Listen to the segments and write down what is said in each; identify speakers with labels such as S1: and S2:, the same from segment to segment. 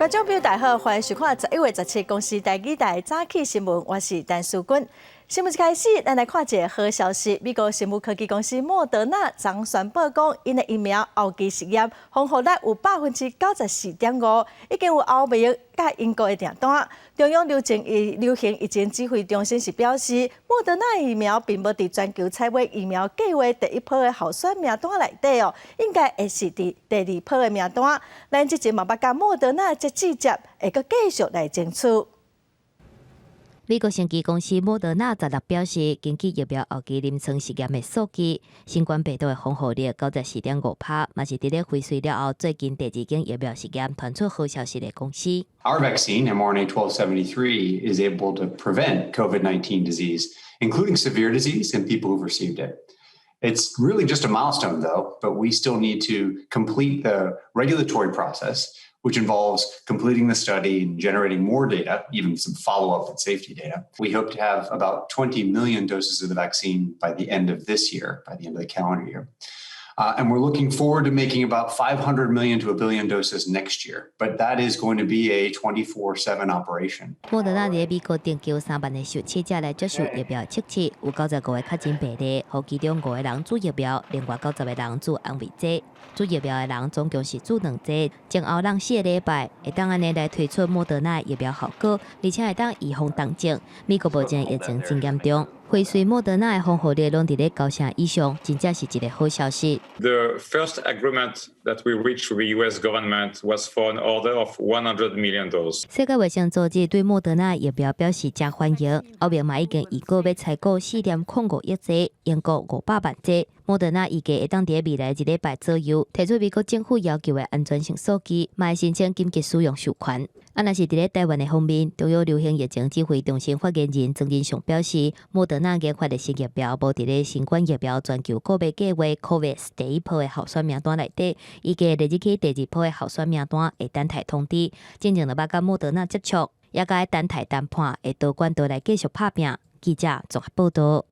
S1: 觀眾朋友大家好，歡迎收看11月17公視台語台早起新聞，我是陳淑君。新聞一開始，咱來看一个好消息。美國生物科技公司莫德納昨宣布講，𪜶的疫苗後期實驗防護力有94.5%，已經有歐盟佮英國的訂單。中央流行疫情指揮中心是表示，莫德納疫苗並無佇全球採買疫苗計劃第一波的候選名單內底哦，應該會是佇第二波的名單。咱之前嘛捌佮莫德納接接，會閣繼續來爭取。
S2: 美國生技公司莫德納十六表示，根據疫苗後期臨床實驗的數據，新冠病毒的防護力94.5%，嘛是佇咧輝瑞了後最近第二間疫苗實驗傳出好消息的公司。
S3: Our vaccine, mRNA 1273, is able to prevent COVID-19 disease, including severe disease in people who've received it. It's really just a milestone, though, but we still need to complete the regulatory process, which involves completing the study and generating more data, even some follow-up and safety data. We hope to have about 20 million doses of the vaccine by the end of this year, by the end of the calendar year. And we're looking forward to making about 500 million to a billion doses next year. But that is going to be a 24/7 operation.
S2: 莫德納佇美國徵求3萬个受試者來接受疫苗測試，有95個確診病例，予其中五個人注疫苗，另外90個人注安慰劑。注疫苗的人總共是注兩劑，前後人4個禮拜，會當按呢來推出莫德納疫苗效果，而且會當預防重症。美國目前疫情真嚴重，輝瑞、莫德納的防護力攏佇咧九成以上，真正是一個好消息。
S4: The first agreement that we reached with the U.S. government was for an order of 100 million doses.
S2: 世界衛生組織對莫德納疫苗表示誠歡迎，歐盟嘛已經預告欲採購4.05億劑，英國500萬劑。莫德納預計會當佇未來一禮拜左右提出美國政府要求的安全性數據，嘛會申請緊急使用授權。啊，若是佇咧台灣的方面，中央流行疫情指揮中心發言人莊人祥表示，莫德納研發的新疫苗無佇咧新冠疫苗全球購買計劃 COVAX 第一波的候選名單內底，預計禮日起第二波的候選名單會等待通知。進前就捌佮莫德納接觸，猶閣等待談判，會多管道來繼續拍拚。記者綜合報導。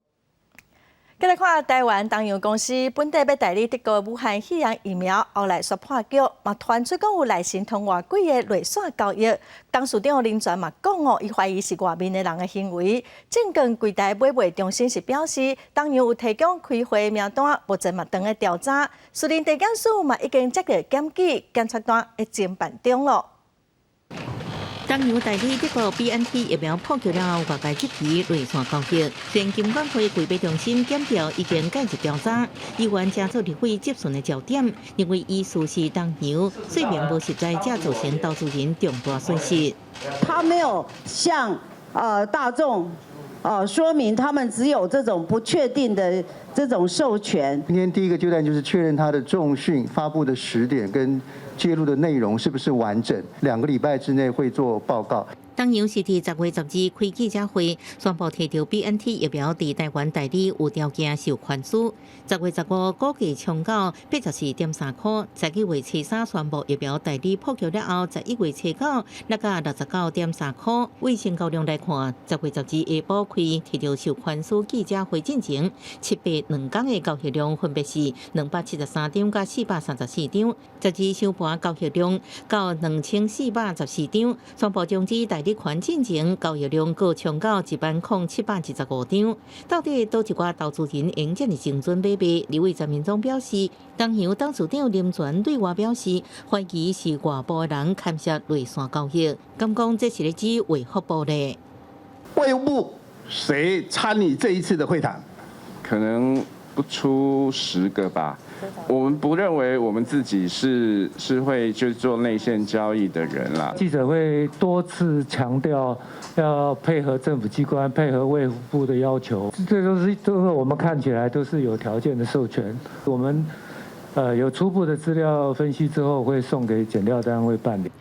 S1: 繼來看台灣東洋公司本底欲代理德國武漢肺炎疫苗，後來煞破局，嘛傳出講有內線通外鬼的內線交易。董事長林全嘛講哦，伊懷疑是外面的人的行為。證券櫃台買賣中心是表示，東洋有提供開會名單，目前嘛當咧調查。士林地檢署嘛已經接到檢舉，檢察單咧偵辦中囉。
S5: 東洋代理德國 BNT 疫苗破局了後，外界質疑內線交易。雖然金管會櫃買中心檢調已經介入調查，議員成做立委質詢的焦點，認為疑似是東洋說明無實在，才造成投資人重大損失。
S6: 他沒有向大眾說明，他們只有這種不確定的這種授權。
S7: 今天第一個階段就是確認他的重訊發布的時點跟揭露的內容是不是完整，2個禮拜之內會做報告。
S5: 東洋是佇10月12開記者會，宣布提著 BNT 疫苗佇台灣代理有條件授權書。10月15股價衝到84.3塊，11月初3宣布疫苗代理破局了後，11月初9落到69.3塊。為成交量來看，10月12下晡開提著授權書記者會進前，七八兩工的交易量分別是273張佮434張。12收盤交易量到2414張，宣布終止代理權進前交易量閣衝到10,725張。到底佗一寡投資人會這麼精準買賣？立委陳明忠表示，東洋董事長林全對外表示，懷疑是外部人牽涉內線交易，敢講這是咧指衛福部咧。
S8: 衛福部誰參與這一次的會談？
S9: 可能不出10個吧。我們不認為我們自己是會去做內線交易的人啦。
S10: 記者會多次強調要配合政府機關、配合衛福部的要求，這都是我們看起來都是有條件的授權。我們有初步的資料分析之後，會送給檢調單位辦理。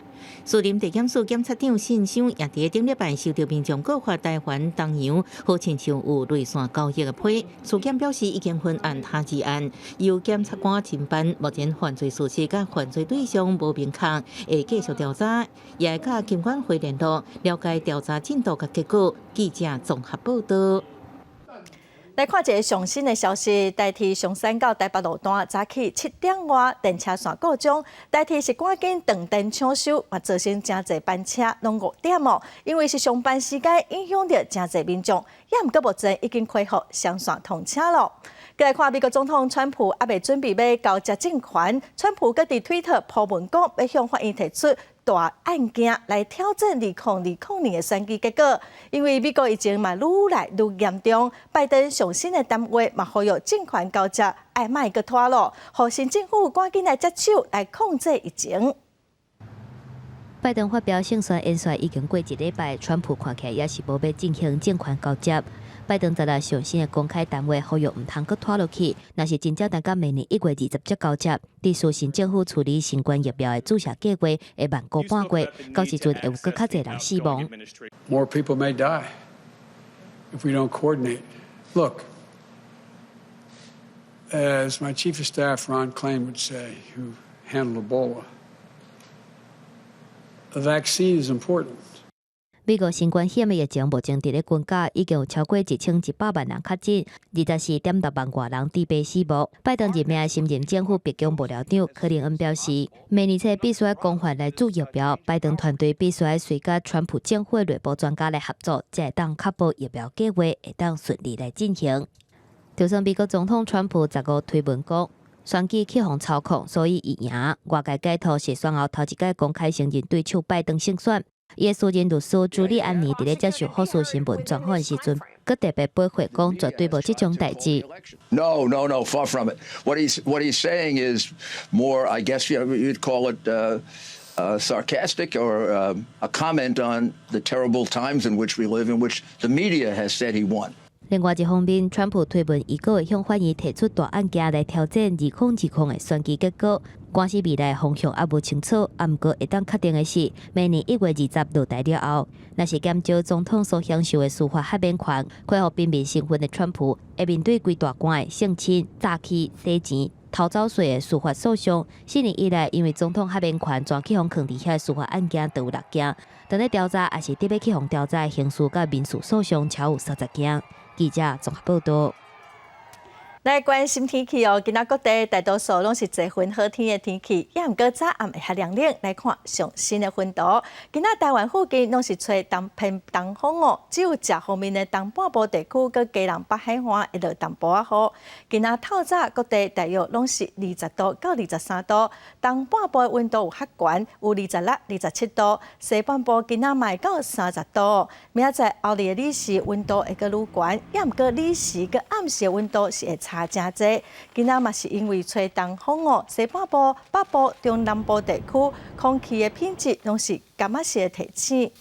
S5: 士林地檢署檢察長信箱也佇頂禮拜收到民眾告發台灣東洋好親像有內線交易的批，事檢表示已經分案他治案，由檢察官偵辦，目前犯罪事實佮犯罪對象無明確，會繼續調查，也會佮金管會聯絡，了解調查進度佮結果。記者綜合報導。
S1: 來看一个上新的消息，台鐵松山到台北路段早起7點外電車線故障，台鐵是趕緊斷電搶修，嘛造成誠濟班車攏誤點哦。因為是上班時間，影響著誠濟民眾，也毋過目前已經恢復雙線通車囉。閣來看美國總統川普猶未準備欲交接政權，川普閣佇推特鋪文講，欲向法院提出大案件來挑戰2020年的選舉結果，因為美國疫情嘛愈來愈嚴重，拜登上新的談話嘛呼籲政權交接愛莫閣拖囉，予新政府趕緊來接手來控制疫情。
S2: 拜登發表勝選演說已經過一禮拜，川普看起來也是無欲進行政權交接。拜登十六上新的公開談話，呼籲毋通閣拖落去，若是真正等到明年1月20才交接，致使新政府處理新冠疫苗的注射計劃會慢個半月，到時陣會有閣較濟人死亡。
S11: More people may die if we don't coordinate. Look, as my chief of staff Ron Klain would say, who handled Ebola, the vaccine is important.
S2: 美國新冠肺炎疫情目前佇咧全國已經有超過1100萬人確診，24.6萬外人致病死亡。拜登任命的新任政府白宮幕僚長柯林恩表示，明年初必須愛廣泛來注疫苗，拜登團隊必須愛隨佮川普政府的內部專家來合作，才會當確保疫苗計劃會當順利來進行。就算美國總統川普15推文講，選舉去予操控，所以伊贏。外界解讀是選後頭一擺公開承認對手拜登勝選。伊的私人律師朱利安尼佇咧接受福斯新聞專訪時陣，閣特別駁回講絕對無這種代誌。
S12: No, no, no, far from it. What he's saying is more, I guess you'd call it sarcastic or a comment on the terrible times in which we live, in which the media has said he won.
S2: 另外一方面，川普推文伊閣會向法院提出大案件來挑戰2020的選舉結果，官司未來方向猶無清楚。啊，毋過會當確定的是，明年1月20落台了後，若是減少總統所享受的司法豁免權，恢復平民身份的川普，會面對規大罐的性侵、詐欺、洗錢、逃走稅的司法訴訟。4年以來，因為總統豁免權全去予囥佇遐司法案件都有六件，當咧調查抑是得欲去予調查的刑事佮民事訴訟超有30件。記者綜合報道。
S1: 來關心天氣哦，今仔各地大多數攏是濟雲好天的天氣，也毋過早暗會較涼冷。來看上新的雲圖，今仔台灣附近攏是吹東偏東風哦，只有食方面的東半部地區佮基隆北海岸會落淡薄仔雨。今仔透早各地大約攏是20度到23度，東半部的溫度有較懸，有26、27度；西半部今仔嘛會到30度。明仔載後日的日時溫度會閣愈懸，也毋過日時佮暗時的溫度是會差誠濟。今仔嘛是因為吹東風哦，西半部、北部、中南部地區空氣的品質攏是感覺是會提醒。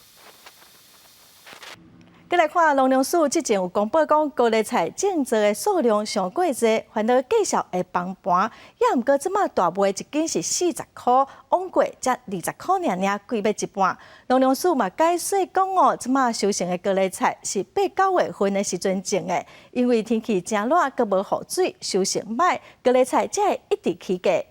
S1: 閣來看農糧署之前有公布講，高麗菜種植的數量傷過濟，煩惱價數會崩盤。也毋過這馬大賣一斤是40箍，往過才20箍爾爾，貴欲一半。農糧署嘛解說講哦，這馬收成的高麗菜是8、9月份的時陣種的，因為天氣誠熱，閣無雨水，收成䆀，高麗菜才會一直起價。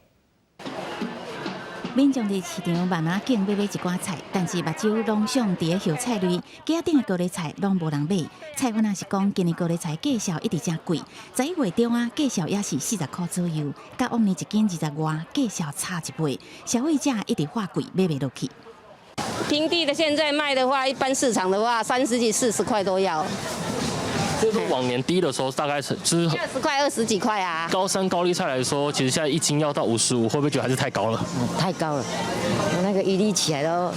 S13: 民眾佇市場慢慢揀欲買一寡菜，但是目睭攏想佇咧葉菜類，架頂的高麗菜攏無人買。菜販仔是講，今年高麗菜價數一直誠貴，11月中啊，價數也是40箍左右，佮往年一斤20外，價數差一倍，消費者一直喊貴，買袂落去。
S14: 平地的現在賣的話，一般市場的話，30幾、40塊都要。
S15: 這是往年低的時候，大概是就是
S14: 20塊、20幾塊啊。
S15: 高山高麗菜來說，其實現在一斤要到55，會不會覺得還是太高了？
S16: 太高了，那個一粒起來都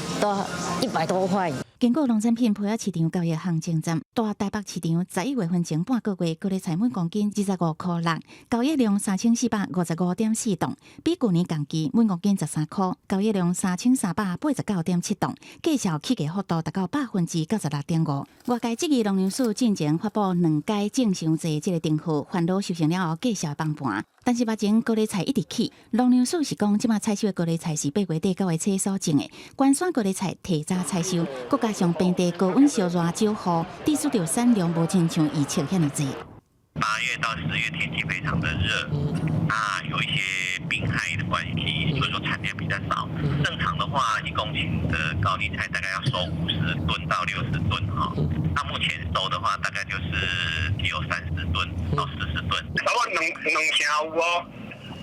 S16: 100多塊。
S13: 根據農產品批發市場交易行情站，大台北市場11月份前半個月，高麗菜每公斤25.6塊，交易量3455.4噸，比舊年同期每公斤13塊，交易量3389.7噸，價數起價幅度達到96.5%。外界質疑農糧署進前發布兩改種傷濟這個燈號，煩惱收成了後價數會崩盤。但是目前高麗菜一直起，農糧署是講，這馬採收的高麗菜是8月底9月初所種的，關山高麗菜提早採收，閣加上平地高溫燒熱少雨，致使著產量無親像預測遐爾濟。
S17: 8月到10月天氣非常的熱，啊，有一些病害的關係，所以說產量比較少。正常的話，1公頃的高麗菜大概要收50噸到60噸哈，那目前收的話大概就是只有30噸。兩成有哦，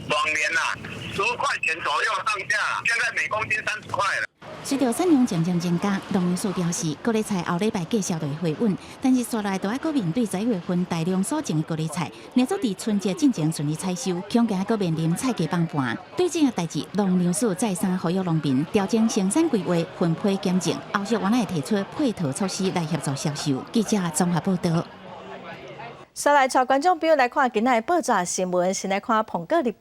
S17: 往年啦，10塊錢左右上下，現在每公斤30塊了。
S13: 隨著產量漸漸增加，農糧署表示，高麗菜後禮拜價相對回穩，但是紲來都愛閣面對11月份大量所種的高麗菜，若做佇春節進前順利採收，恐驚閣面臨菜價崩盤。對這個代誌，農糧署再三呼籲農民調整生產規劃、分批減種，後續原來會提出配套措施來協助銷售。記者綜合報道。
S1: 再來帶觀眾朋友來看今仔的報紙新聞，先來看《蘋果日報》。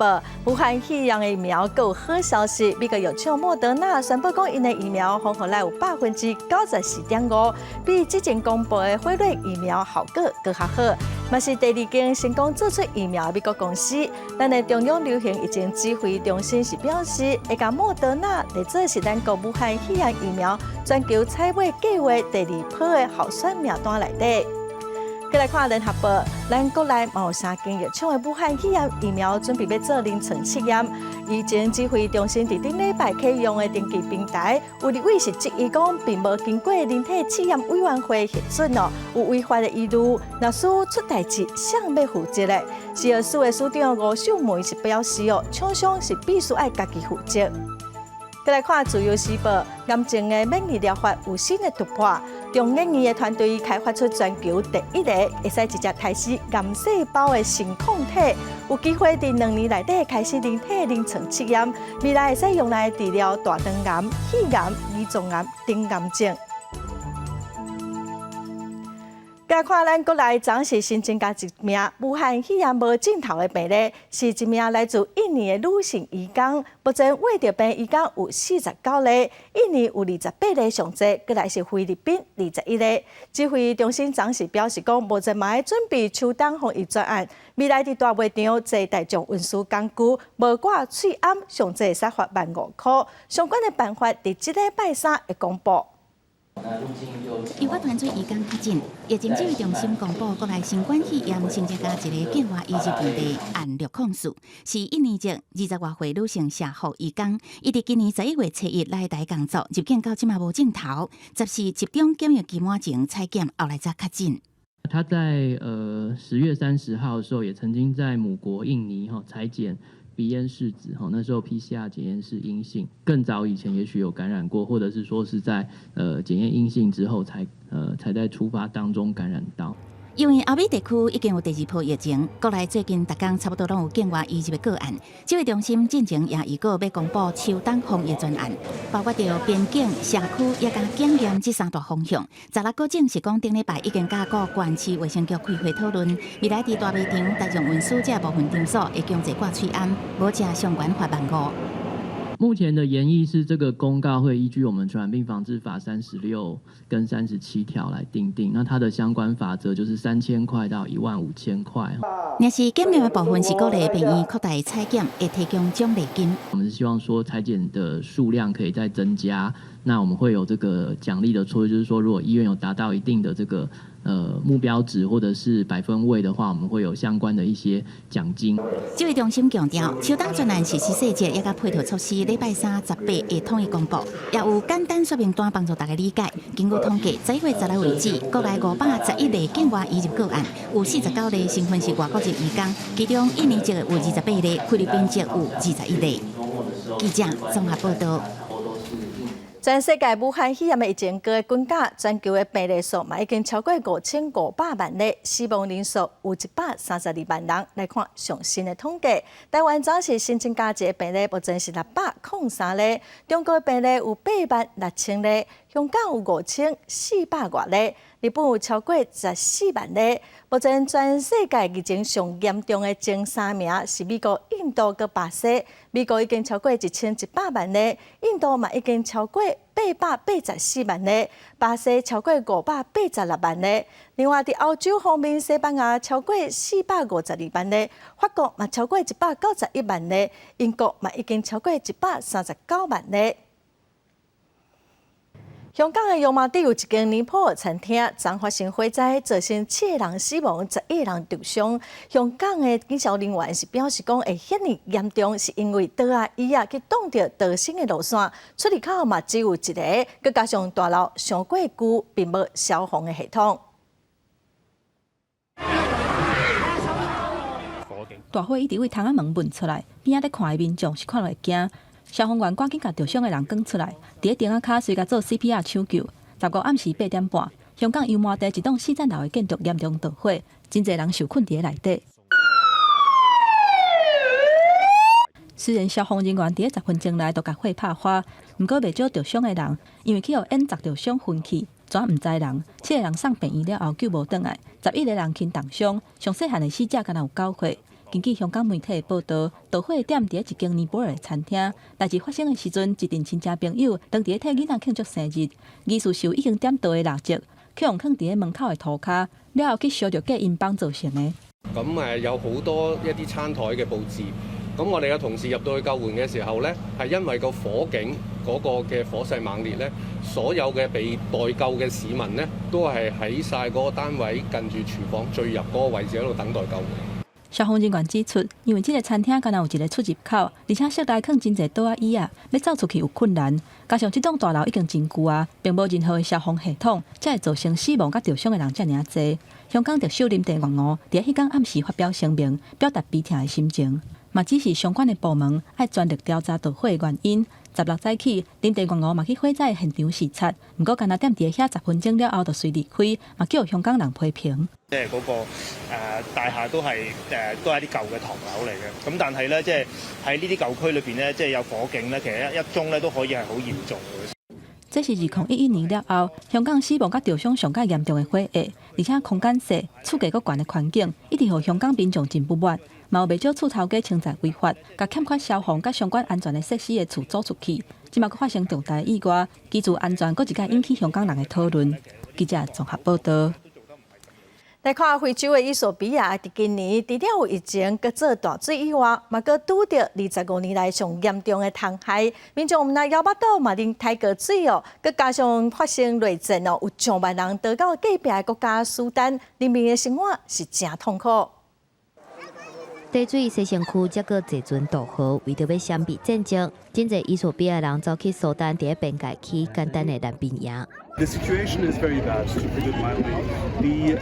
S1: 武漢肺炎疫苗閣有好消息，美國藥廠莫德納宣布講，𪜶的疫苗防護力有94.5%，比之前公布的輝瑞疫苗效果閣較好。嘛是第二間成功做出疫苗的美國公司。咱的中央流行疫情指揮中心是表示，會共莫德納列做是咱國武漢肺炎疫苗全球採買計劃第二波的候選名單內底。閣來看聯合報，咱國內嘛有三間藥廠的武漢肺炎疫苗準備欲做臨床試驗。疫情指揮中心佇頂禮拜啟用的登記平台，有立委是質疑講，並無經過人體試驗委員會核准哦，有違法的疑慮。若是出代誌，誰欲負責咧？食藥署的署長吳秀梅是表示哦，廠商是必須愛家己負責。閣來看《自由時報》，癌症的免疫療法有新的突破，中研院的團隊開發出全球第一个會使直接殺死癌細胞的新抗體，有機會佇2年內底開始人體臨床試驗，未來會使用來治療大腸癌、肺癌、胰臟癌等癌症。來看咱國內昨是新增加一名武漢肺炎無症頭的病例，是一名來自印尼的女性移工。目前染著病移工有49例，印尼有28例上濟，閣來是菲律賓21例。指揮中心昨是表示講，目前嘛咧準備秋冬防疫專案，未來佇大賣場坐大眾運輸工具，無掛喙罨，上濟會使罰15,000塊。相關的辦法佇這禮拜三會公布。
S13: 醫法傳出移工確診，疫情指揮中心公布國內新冠肺炎新增加一个境外移入病例案604，是印尼籍20外歲女性社福移工，伊佇今年11月初1來台工作，入境到這馬無症頭，14集中檢疫期滿前採檢，後來才確診。
S18: 他在10月30號的時候，也曾經在母國印尼哈採檢鼻咽拭子哈，那時候 PCR 檢驗是陰性。更早以前也許有感染過，或者是說是在檢驗陰性之後才在出發當中感染到。
S13: 因為歐美地區已經有第二波疫情，國內最近逐工差不多攏有境外移入的個案。指揮中心進前也預告欲公布秋冬防疫專案，包括著邊境、社區以及檢驗這三大方向。16閣證實講，頂禮拜已經佮各縣市衛生局開會討論，未來佇大賣場、大眾運輸這部分場所會強制掛喙罨，無者上懸罰15,000。
S18: 目前的研議是，這個公告會依據我們傳染病防治法36跟37條來訂定。那它的相關罰則就是3000塊到15,000塊。
S13: 若是檢驗的部分是鼓勵病院擴大採檢，會提供獎勵金。
S18: 我們是希望說採檢的數量可以再增加，那我們會有這個獎勵的措施，就是說如果醫院有達到一定的這個目標值或者是百分位的話，我們會有相關的一些獎金。
S13: 指揮中心強調，秋冬專案實施細節以及配套措施，禮拜三18會統一公布，也有簡單說明單幫助大家理解。根據統計，11月16為止，國內511例境外移入個案，有49例身份是外國籍移工，其中印尼籍有28例，菲律賓籍有21例。記者綜合報道。
S1: 全世界武漢肺炎的疫情閣滾價，全球的病例數嘛已經超過5500萬例，死亡人數有132萬人。來看上新的統計，台灣昨是新增加一个病例，目前是603例；中國的病例有8萬6千例，香港有5400外例，日本有超過14萬例。目前全世界疫情上嚴重的前三名是美國、印度佮巴西。美國已經超過1100萬例，印度嘛已經超過884萬例，巴西超過586萬例。另外，佇歐洲方面，西班牙超過452萬例，法國嘛超過191萬例，英國嘛已經超過139萬例。香港的油麻地有一間尼泊爾餐廳，昨發生火災，造成七个人死亡，11個人受傷。香港的警消人員是表示講，會遐爾嚴重，是因為桌仔椅仔去擋著逃生的路線，出入口嘛只有一个，閣加上大樓傷過舊，並無消防的系統。
S13: 大火一直對窗仔門噴出來，邊仔咧看的民眾是看了會驚。消防員趕緊共著傷的人趕出來，佇咧燈仔跤隨共做 CPR 搶救。15暗時8點半，香港油麻地一棟四層樓的建築嚴重著火，真濟人受困佇咧內底。雖然消防人員佇咧10分鐘內就共火拍花，毋過袂少著傷的人，因為去予煙砸著傷昏去，轉毋知人。七个人送病院了後救無轉來，11個人輕重傷，上細漢的死者敢若有9歲。根據香港媒體的報導，著火點佇咧一間尼泊爾的餐廳。代誌發生的時陣，一陣親戚朋友當佇咧替囡仔慶祝生日，疑似受已經點著的蠟燭，去予囥佇咧門口的塗跤，了後去燒著隔音板造成的。
S19: 咁有好多一啲餐台嘅佈置，咁我哋嘅同事入到去救援嘅時候呢，係因為個火警嗰個嘅火勢猛烈呢，所有嘅被待救嘅市民呢，都係喺晒嗰個單位近住廚房最入嗰個位置喺度等待救援。
S13: 消防人員指出，因為這个餐廳敢若有一个出入口，而且室內囥真濟桌仔椅仔，欲走出去有困難。加上這棟大樓已經真舊啊，並無任何的消防系統，才會造成死亡佮著傷的人遮爾濟。香港特首林鄭月娥佇彼工暗時發表聲明，表達悲痛的心情，嘛指示相關的部門愛全力調查著火的原因。16早起，林鄭月娥嘛去火災現場視察，毋過干焦踮佇遐10分鐘了後就隨離開，嘛叫香港人批評。
S20: 即係嗰個大廈都係啲舊嘅唐樓嚟嘅，咁但係咧，即係喺呢啲舊區裏邊咧，即係有火警咧，其實一宗咧都可以係好嚴重嘅。
S13: 這是2011年了後，香港死亡佮著傷上蓋嚴重的火災，而且空間細、厝價閣懸的環境，一直予香港民眾真不滿。嘛有袂少厝頭家稱讚違法，共欠缺消防佮相關安全的設施的厝租出去，這馬閣發生重大意外，居住安全閣一擺引起香港人的討論。記者綜合報導。
S1: 來看非洲的衣索比亞，佇今年除了有疫情，閣做大水以外，嘛閣拄著25年來上嚴重的蟲害，民眾毋但枵腹肚，嘛啉刣過水哦，閣加上發生內戰哦，有上萬人逃到隔壁的國家蘇丹，人民的生活是誠痛苦。
S2: 地水洗身軀，才閣坐船渡河，為著欲閃避戰爭，真濟衣索比亞人走去蘇丹，佇咧邊界起簡單的難民營。
S21: The situation is very bad, to put it mildly.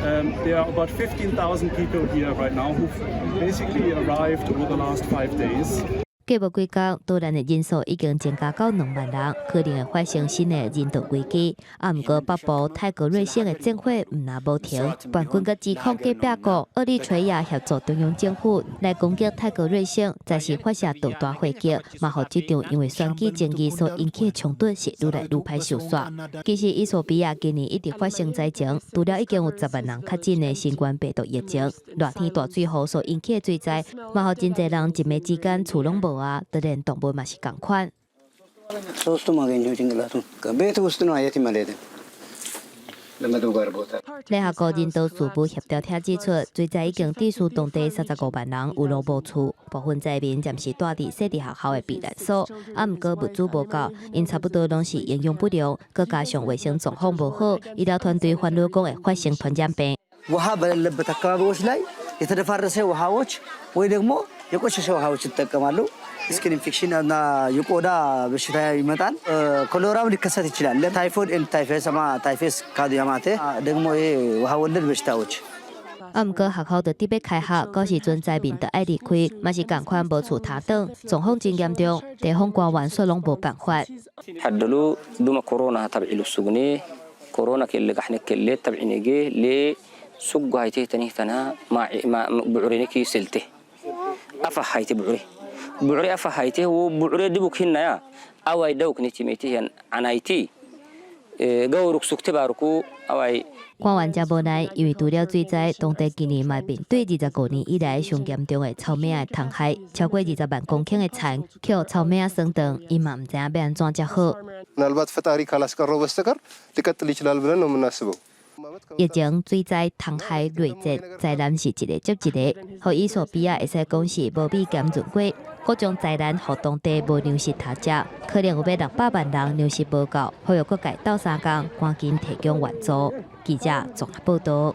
S21: There are about 15,000 people here right now who've basically arrived over the last 5 days.
S2: 過無幾工，逃難的人數已經增加到2萬人，可能會發生新的人道危機。啊，毋過北部泰格瑞省的戰火毋但無停，叛軍閣指控隔壁國厄立垂亞協助中央政府來攻擊泰格瑞省，再次發射導彈火擊，嘛予這場因為選舉爭議所引起的衝突是愈來愈歹收煞。其實，衣索比亞今年一直發生災情，除了已經有10萬人確診的新冠病毒疫情，熱天大水雨所引起的水災，嘛予真濟人一暝之間厝攏無啊，當然動物嘛是仝款。
S22: ሶስቱም አገኘሁ ጭንቅላቱን ቤት ውስጥ ነው አየት መሬት
S2: 聯合國人道事務協調廳指出，水災已經致使當地35萬人有路無厝，部分災民暫時蹛佇細佇學校的避難所。啊，毋過物資無夠，𪜶差不多攏是營養不良，閣加上衛生狀況無好，醫療團隊煩惱講會發生傳染病。
S22: ውሃ በሌለበት አካባቢዎች ላይ የተደፋረሰ ውሃዎች ወይ ደግሞ የቆሸሸ ውሃዎች ይጠቀማሉ። Skin infection እና የቆዳ በሽታ ይመጣል። ኮሌራም ሊከሰት ይችላል። ታይፎይድ ታይፈስ ታይፈስ ካዲያማቴ ደግሞ ይሄ ውሃ ወለድ በሽታዎች
S2: 啊，毋過學校就得欲開學，到時陣災民就愛離開，嘛是仝款無厝通轉，狀況真嚴重，地方官員煞攏無辦法。
S23: حدلو دوما كورونا تبعي السجني كورونا كل قحنا كل تبعي لي سوق هايته تنيه تنا مع مع بعرينك سلته أفا هايته بعري بعري أفا هايته وبعري دبوك هنا يا أواي دوك نتيميته عنايتي ਗੌਰੁਕ ਸੁਖਤੇ ਬਾਰਕੂ ਅਵਾਈ
S2: 官員誠無奈，因為除了水災，當地今年嘛面對25年以來上嚴重的草莓仔蟲害，超過20萬公頃的田予草莓仔霜斷，𪜶嘛毋知影欲按怎才好。
S24: ምናልባት ፈጣሪ ካላስቀረው በስተቀር ሊቀጥል ይችላል ብለን ነው የምናስበው።
S2: 疫情、水災、蟲害、內戰，災難是一个接一个，予衣索比亞會使講是無米兼潤粿，各種災難予當地無糧食通食，可能有欲600萬人糧食無夠，呼籲各界鬥相共，趕緊提供援助。記者綜合報導。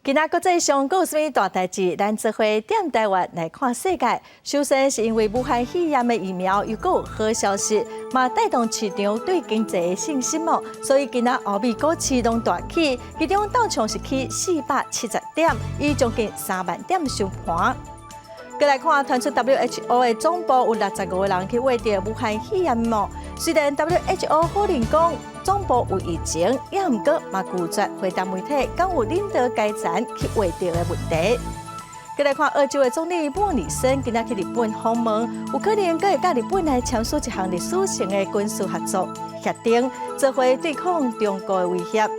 S1: 今仔國際上閣有啥物大代誌？咱做伙踮台灣來看世界。首先是因為武漢肺炎的疫苗又閣有好消息，嘛帶動市場對經濟的信心哦。所以今仔歐美股市攏大起，其中道瓊是起470點，以將近3萬點收盤。閣來看，傳出 WHO 的總部有65個人去穢著武漢肺炎哦。雖然 WHO 否認講總部有疫情，也毋過嘛拒絕回答媒體敢有領導階層去穢著的問題。閣來看澳洲的總理莫里森今仔去日本訪問，有可能閣會佮日本來簽署一項歷史性的軍事合作協定，做伙對抗中國的威脅。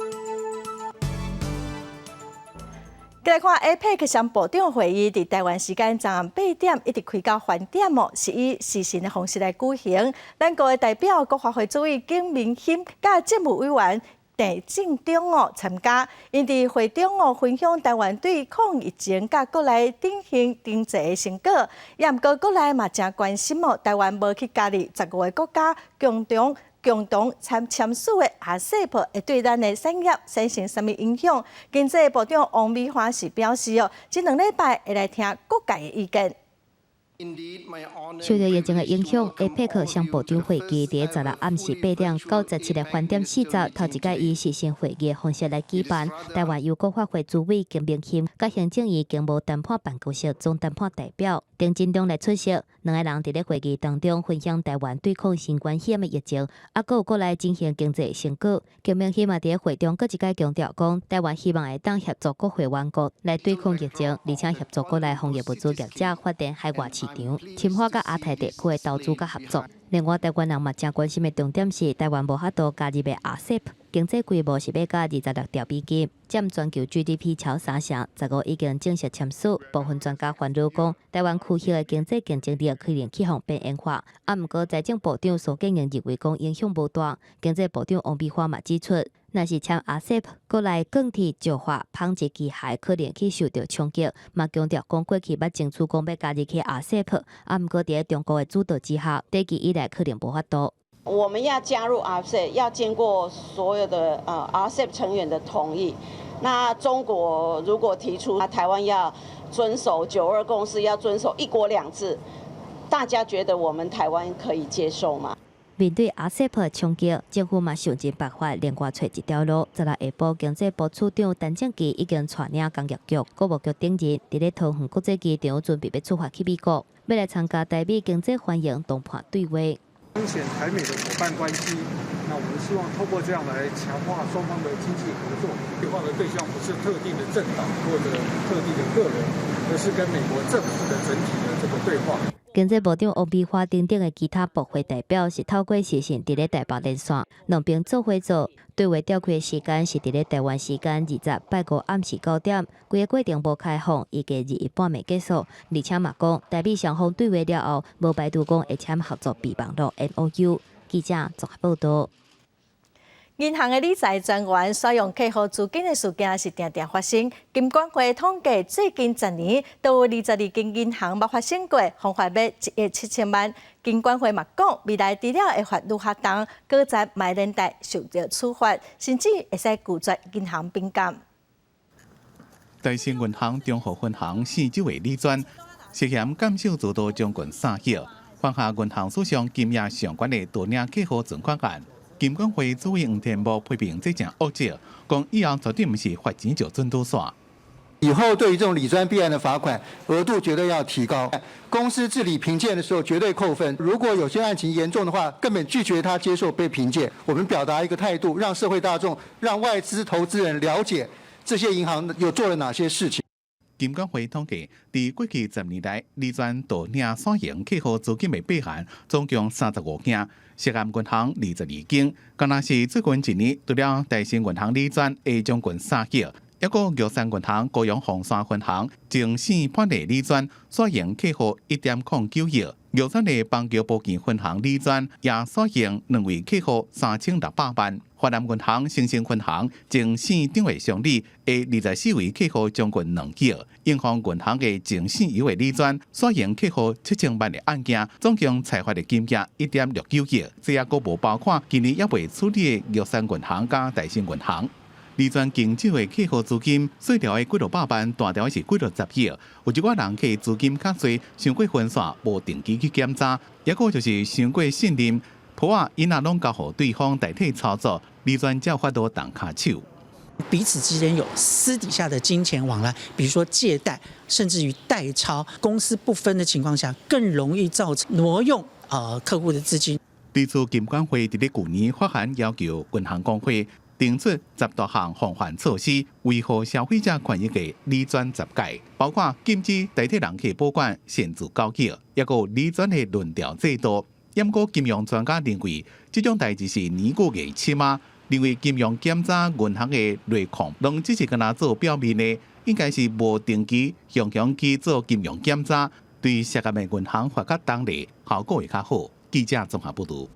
S1: 閣來看 APEC 雙部長會議，佇台灣時間昨暗8點一直開到翻點哦，是以視訊的方式來舉行。咱國的代表國發會主委景明鑫佮政務委員鄭進中哦參加，𪜶佇會中哦分享台灣對抗疫情佮國內振興經濟的成果，也毋過國內嘛誠關心哦，台灣無去加入15個國家共同簽署的 RCEP 會對咱的產業產生啥物影響？經濟部長王美花是表示哦，這2禮拜會來聽各界的意見。
S2: 受著疫情的影響，APEC 雙部長會議佇16暗時8點到17日翻點40，頭一擺以視訊會議的方式來舉辦。台灣由國發會主委金明欣佮行政院經貿談判辦公室總談判代表丁進中來出席，兩个人佇咧會議當中分享台灣對抗新冠肺炎的疫情，啊，閣有國內振興經濟成果。金明欣嘛佇咧會中閣一擺強調講，台灣希望會當協助各會員國來對抗疫情，而且協助國內防疫物資業者發展海外市場，深化佮亞太地區的投資佮合作。另外，台灣人嘛誠關心的重點是，台灣無法度加入的 RCEP，經濟規模是欲到26兆美金，佔全球 GDP 超三成。15已經正式簽署。部分專家煩惱講，台灣區域的經濟競爭力可能去予邊緣化。啊，毋過財政部長蘇建榮認為講影響無大。經濟部長王美花嘛指出，若是簽 RCEP，國內鋼鐵、石化、紡織機械可能去受著衝擊。嘛強調講過去捌爭取講欲加入去 RCEP，啊，毋過佇咧中國的主導之下，短期以來可能無法度。
S3: 我們要加入 RCEP，要經過所有的RCEP 成員的同意。那中國如果提出台灣要遵守九二共識，要遵守一國兩制，大家覺得我們台灣可以接受嗎？
S2: 面對 RCEP 的衝擊，政府嘛想盡辦法，另外揣一條路。16下晡，經濟部次長陳正祺已經帶領工業局、國務局等人，佇咧桃園國際機場準備欲出發去美國，欲來參加台美經濟繁榮談判對話。
S4: 彰顯台美的夥伴關係，那我們希望透過這樣來強化雙方的經濟合作。對話的對象不是特定的政黨或者特定的個人，而是跟美國政府的整體的這個對話。
S2: 經濟部長王美花等等的其他部會代表是透過視訊佇咧台北連線，兩邊做伙做對話召開的時間是佇咧台灣時間20拜五暗時9點，規个過程無開放，預計21半暝結束。而且嘛講，台美雙方對話了後，無排除講會簽合作備忘錄 MOU。記者綜合報導。
S1: 銀行的理財專員使用客戶資金的事件是定定發生。金管會統計，最近10年都有22間銀行捌發生過，風罰欲1億7千萬。金管會嘛講，未來除了會罰愈較重，閣再嘛連帶受著處罰，甚至會使拒絕銀行評鑑。
S6: 台新銀行中和分行四周的理專涉嫌監守自盜將近3億，犯下銀行史上金額上懸的盜領客戶存款案。金管會主委黃天牧批評這誠惡質，講以後絕對毋是罰錢就準拄煞。
S24: 以後對於這種理專弊案的罰款額度絕對要提高，公司治理評鑑的時候絕對扣分。如果有些案情嚴重的話，根本拒絕他接受被評鑑。我們表達一個態度，讓社會大眾、讓外資投資人了解這些銀行有做了哪些事情。
S6: 金管會統計，佇過去10年來，理專盜領散閒客戶資金的弊案總共35件，涉案銀行22間，敢若是最近一年，除了台新銀行理專的將近3億，抑閣玉山銀行高雄鳳山分行前線判例理專刷用客戶1.09億，玉山的邦橋埔墘分行理專也刷用兩位客戶3600萬。華南銀行新興分行前線頂位襄理的24位客戶將近2億，永豐銀行的前線一位理專刷用客戶7000萬的案件，總共裁罰的金額1.69億，這也閣無包括今年猶未處理的玉山銀行佮台新銀行。理專經手的客戶資金，細條的幾落百萬，大條的是幾落十億。有一寡人客資金較濟，傷過分散，無定期去檢查，抑閣就是傷過信任，簿仔𪜶仔攏交予對方代替操作，理專才有法度動跤手。
S7: 彼此之間有私底下的金錢往來，比如說借貸，甚至於代鈔，公私不分的情況下，更容易造成挪用啊客戶的資金。
S6: 對此，金管會佇咧舊年發函要求銀行公會定出10多項防範措施，維護消費者權益的理專十戒，包括禁止代替人客保管擅自交易，抑閣有理專的輪調制度。毋過金融專家認為，這種代誌是年久牙深啊，認為金融檢查銀行的內控，攏只是干焦做表面的，應該是無定期常常去做金融檢查，對涉案的銀行罰較重咧，效果會較好。記者綜合報導。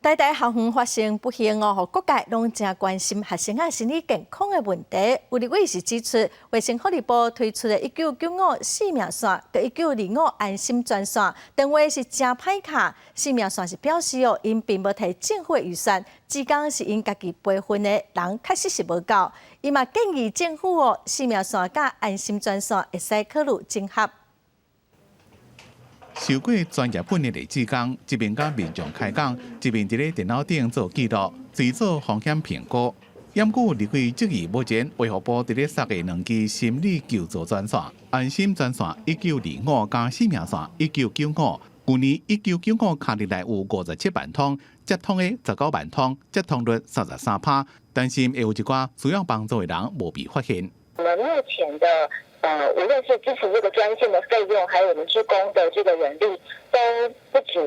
S1: 台大校園發生不幸哦，各界攏誠關心學生仔心理健康的問題。有立委是指出，衛生福利部推出的1995生命線佮1925安心專線，電話是誠歹敲。生命線是表示哦，𪜶並無提政府的預算，志工是𪜶家己培訓的人，確實是無夠。伊嘛建議政府哦，生命線佮安心專線會使考慮整合。
S6: 受過專業訓練的志工，一邊佮民眾開講，一邊佇咧電腦頂做記錄，隨做風險評估。毋過立委質疑，目前衛福部佇咧設的兩支心理救助專線，安心專線1925佮生命線1995。舊年1995敲入來有57萬通，接通的19萬通，接通率33%。擔心會有一寡需要幫助的人無被發現。
S8: 我們目前的無論是支持這個專線的費用，還有我們志工的這個人力都不足，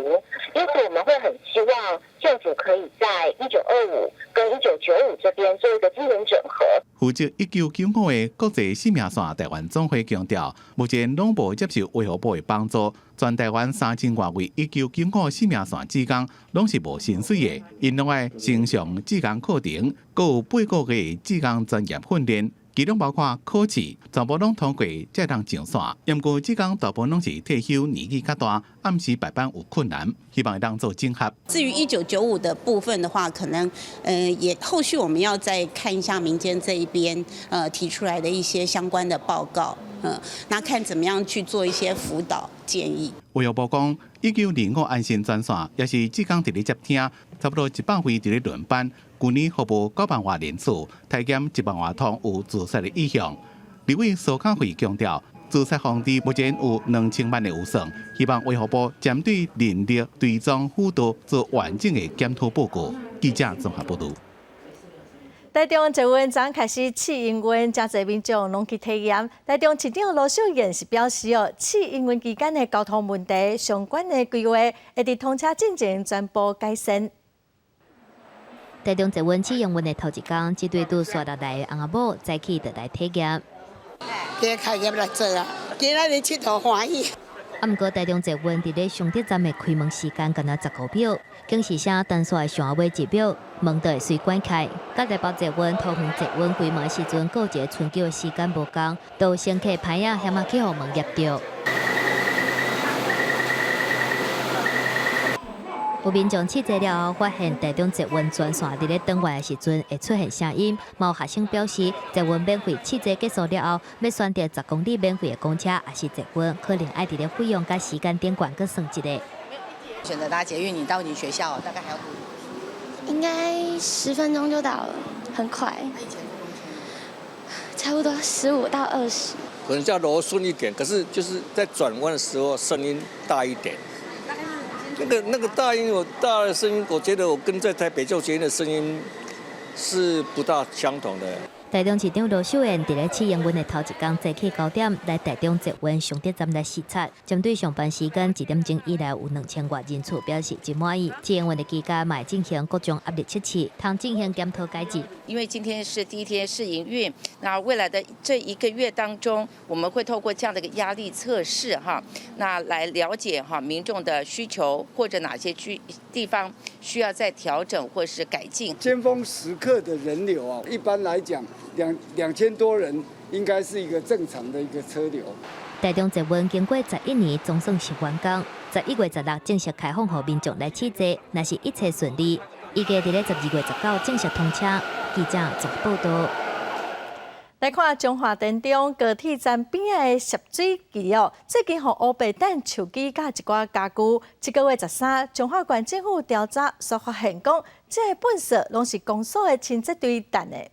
S8: 因此我們會很希望政府可以在1925跟1995這邊做一個資源整合。
S6: 負責1995的國際生命線台灣總會強調，目前攏無接受衛福部的幫助，全台灣3000外位1995生命線志工攏是無薪水的，𪜶攏愛先上志工課程，閣有8個月志工專業訓練。其中包括考試，全部攏通過才通上線。毋過志工大部分攏是退休年紀較大，暗時排班有困難，希望會當做整合。
S9: 至於1995的部分的話，可能也後續我們要再看一下民間這一邊提出來的一些相關的報告，那看怎麼樣去做一些輔導建議。
S6: 衛福部講，1925安心專線也是志工佇咧接聽，差不多100位佇咧輪班。舊年服務9萬外人次，體檢1萬外通有自殺的意向。立委蘇巧慧強調，自殺防治目前有2000萬的預算，希望衛福部針對人力追蹤輔導做完整的檢討報告。記者綜合報導。
S1: 台中捷運昨開始試營運，誠濟民眾攏去體驗。台中市長盧秀燕是表示哦，試營運期間的交通問題相關的規劃會佇通車進前全部改善。
S2: 台中捷運試營運的頭一工，這對拄煞落來的翁仔某早起就來體驗。
S10: 今開業來坐啊，今仔日𨑨迌歡喜。
S2: 啊，毋過台中捷運佇咧雙德站的開門時間干焦15秒，警示聲單煞上尾一秒，門就會隨關開。佮台北捷運、桃園捷運關門時陣，閣有一個春秋的時間無仝，都有乘客歹仔險仔去予門夾著。有民眾試坐了後，發現台中捷運專線佇咧轉彎的時陣會出現聲音。嘛有學生表示，捷運免費試坐結束了後，欲選擇10公里免費的公車，抑是捷運，可能愛佇咧費用佮時間頂懸閣算一下。
S25: 選擇搭捷運，你到你學校大概還要多久？
S26: 應該10分鐘就到了，很快。差不多15到20。
S27: 可能較柔順一點，可是就是在轉彎的時候聲音大一點。那個大音，我大的聲音，我覺得我跟在台北坐捷運的聲音是不大相同的。
S2: 台中市長盧秀燕佇咧試營運的頭一工，早起9點來台中捷運雙德站來視察，針對上班時間1點鐘以來有2000外人次表示真滿意。試營運的期間，嘛會進行各種壓力測試，通進行檢討改進。
S28: 因為今天是第一天試營運，那未來的這一個月當中，我們會透過這樣的一個壓力測試，哈，那來了解哈民眾的需求或者哪些區地方需要再調整或是改進。
S29: 尖峰時刻的人流啊，一般來講，2000多人應該是一個正常的一個車流。
S2: 台中捷運經過11年總算是完工，11月16正式開放予民眾來試坐，若是一切順利，預計佇咧12月19正式通車。記者綜報導。
S1: 來看彰化田中高鐵站邊仔的澀水機哦，最近予烏白彈手機佮一寡家具。這個月13，彰化縣政府調查，煞發現講，這个糞埽攏是公所的清潔隊擲的。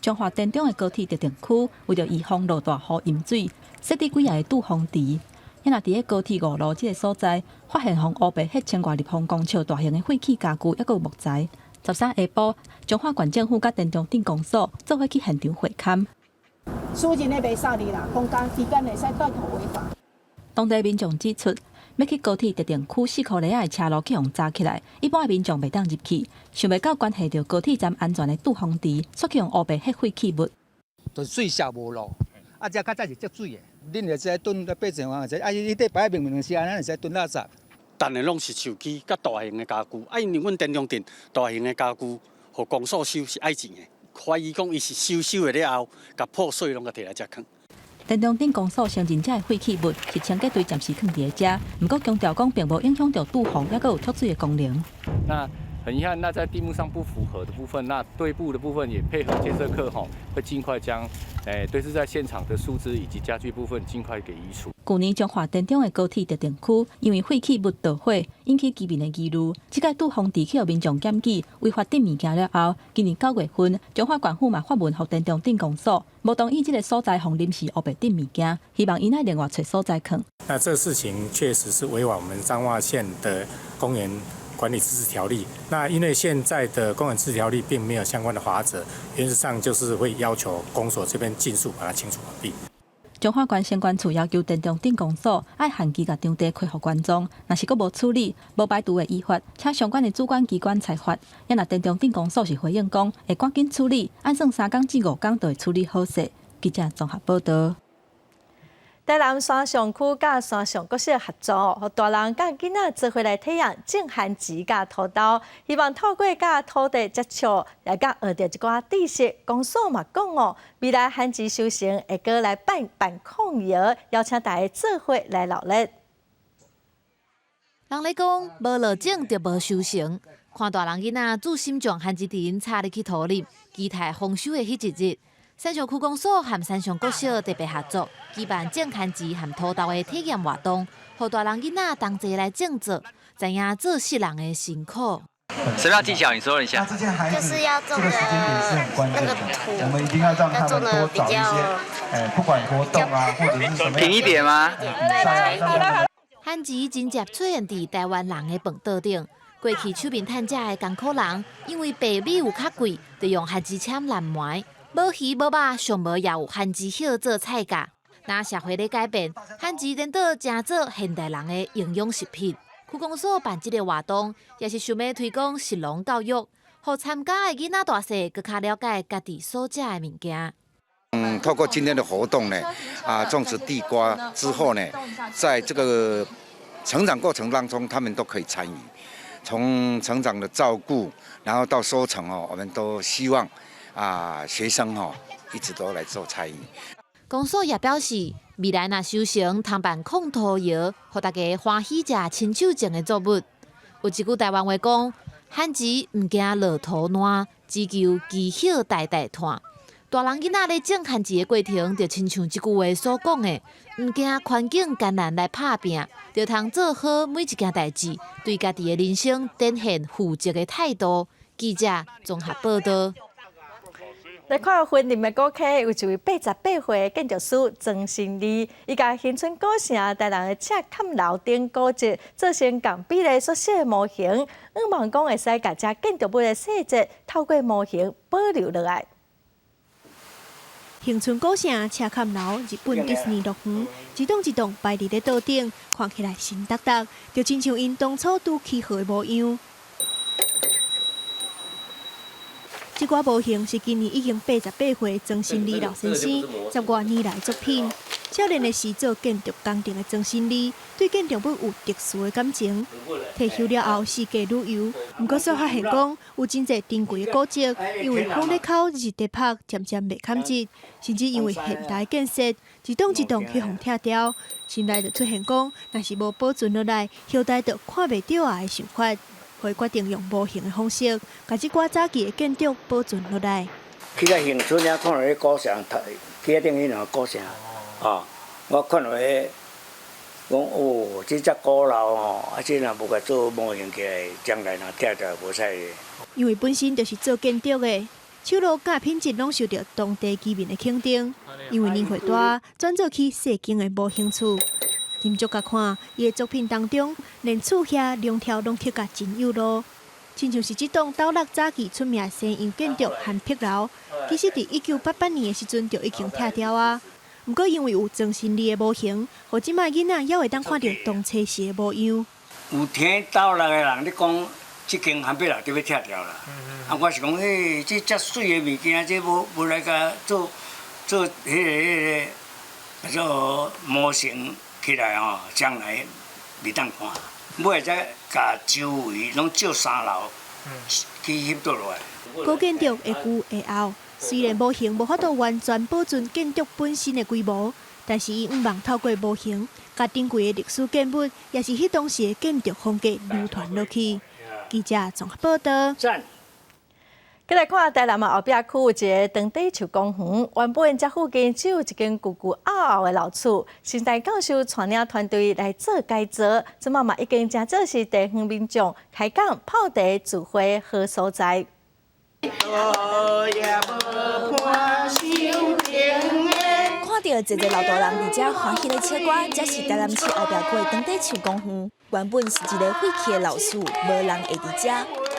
S5: 彰化田中的高鐵特定區，為著預防落大雨淹水，設置幾仔個堵風池。啊若佇咧高鐵五路這个所在，發現予烏白彼千外立方公尺大型的廢棄家具，抑閣有木材。13下晡，彰化縣政府佮田中鎮公所做伙去現場會勘。
S10: 私人的袂使哩啦，公家機關會使帶頭違法。
S5: 當地民眾指出，欲去高鐵特定區四箍里仔的車路去予閘起來，一般的民眾袂當入去。想袂到關係著高鐵站安全的堵風池，煞去予烏白彼廢棄物。
S11: 就水泄無路，啊，這較早是積水的，恁會使囤八千萬，啊，伊底擺明明是按呢，會使囤垃圾。
S12: 但的攏是手機佮大型的家具，啊，因為阮田中鎮大型的家具，予公所收是愛錢的，懷疑講伊是收收的了後，共破碎攏共提來遮囥。
S5: 田中鎮公所承認這个廢棄物是清潔隊暫時囥佇咧遮，毋過強調講並無影響著堵防，抑閣有蓄水的功能。
S14: 那很遺憾，那在地目上不符合的部分，那隊部的部分也配合建設課吼，會盡快將堆置在現場的樹枝以及家具部分盡快給移除。
S5: 舊年彰化田中的高鐵特定區，因為廢棄物導火，引起居民的疑慮。這擺堵風池去予民眾檢舉違法抌物件了後，今年9月份，彰化縣府嘛發文予田中鎮公所，無同意這个所在予臨時烏白抌物件，希望𪜶愛另外揣所在囥。
S15: 那這事情確實是違反我們彰化縣的公園管理自治條例。那因為現在的公園自治條例並沒有相關的罰則，原則上就是會要求公所這邊盡速把它清除完畢。
S5: 彰化縣城管處要求田中鎮公所愛限期共場地恢復原狀，若是閣無處理，無排除會依法，請相關的主管機關裁罰。啊若田中鎮公所是回應講，會趕緊處理，按算3工至5工就會處理好勢。記者綜合報導。
S1: 台南山上區佮山上國小合作，予大人佮囡仔做伙來體驗種番薯佮土豆，希望透過佮土地接觸，來佮學著一寡知識。公所嘛講哦，未來番薯收成會閣來辦辦炕窯，邀請大家做伙來鬧熱。
S16: 人咧講，無落種就無收成。看大人囡仔注心將番薯藤插入去土裡，期待豐收的彼一日。山上區公所和山上國小特別合作，舉辦種番薯和土豆的體驗活動，予大人囡仔同齊來種作，知影做穡人的辛苦。
S17: 什麼技巧？你說一下。
S26: 就是要種的那個土，要種的比較，
S18: 不管活動啊，或者是什麼。
S17: 平一點嗎？
S26: 對，
S16: 番薯真正出現佇台灣人的飯桌頂。過去手面趁食的艱苦人，因為白米有較貴，就用番薯籤來糜。無魚無肉，上無也有番薯葉做菜價。若社會咧改變，番薯顛倒成做現代人的營養食品。區公所辦這个活動，也是想欲推廣食農教育，予參加的囡仔大細閣較了解家己所食的物件。
S19: 透過今天的活動呢，啊，種植地瓜之後呢，在這個成長過程當中，他們都可以參與，從成長的照顧，然後到收成哦，我們都希望啊，學生哦，一直都來做參與。
S16: 公所也表示，未來若收成，通辦炕土窯，予大家歡喜食親手種的作物。有一句台灣話講：番薯毋驚落土爛，只求枝葉代代傳。大人囡仔咧種番薯的過程，就親像這句話所講的，毋驚環境艱難來拍拚，就通做好每一件代誌，對家己的人生展現負責的態度。記者綜合報導。
S1: 來看雲林的古溪，有一位88歲的建築師曾新利，伊共恆春古城台南的赤崁樓頂古蹟做成仝比例縮小的模型，向望講會使共這建築物的細節透過模型保留落來。
S30: 恆春古城赤崁樓日本迪士尼樂園，一棟一棟擺佇咧島頂，看起來神達達，就親像𪜶當初拄起好的模樣。這寡模型是今年已經88歲曾新利老先生十外年來作品。少年的時做建築工程的曾新利，對建築物有特殊的感情。退休了後四界旅遊，毋過煞發現講有真濟珍貴的古蹟，因為風咧口日咧曝，漸漸袂堪質，甚至因為現代建設，一棟一棟去予拆掉，心內就出現講，若是無保存落來，後代就看袂著啊的想法。會決定用模型的方式，共這寡早期的建築保存落來。
S31: 去到恆春遐看著彼古城，去遐頂彼兩个古城，啊，我看著彼，講哦，這只古樓吼，啊，這若無共做模型起來，將來若拆掉無使。
S30: 因為本身就是做建築的，手路佮品質攏受著當地居民的肯定。因為年歲大，轉做起細間的模型厝。斟酌共看，伊的作品當中，連厝遐梁柱攏刻甲真幼路，親像是這棟斗六早期出名西洋建築涵碧樓，其實佇1988年的時陣就已經拆掉啊。毋過因為有莊新利的模型，予這擺囡仔猶會當看著當初時的模樣。
S31: 有聽斗六的人咧講，這間涵碧樓就欲拆掉啦。啊，我是講，嘿，這遮媠的物件，這無無來共做做彼个彼个做模型起來吼，將來袂當看。尾才共周圍攏借三樓去翕倒落來。
S30: 古建築會舊會後，雖然模型無法度完全保存建築本身的規模，但是伊向望透過模型，共珍貴的歷史建物，也是彼當時的建築風格流傳落去。記者綜合報道。
S1: 繼來看台南啊後壁區有一个長短樹公園，原本遮附近只有一間舊舊漚漚的老厝，生態教授帶領團隊來做改造，這馬嘛已經成做是地方民眾開講泡茶聚會好所在。
S3: 看著濟濟老大人佇遮歡喜咧唱歌，這是台南市後壁區的長短樹公園。原本是一个廢棄的老厝，無人會佇遮。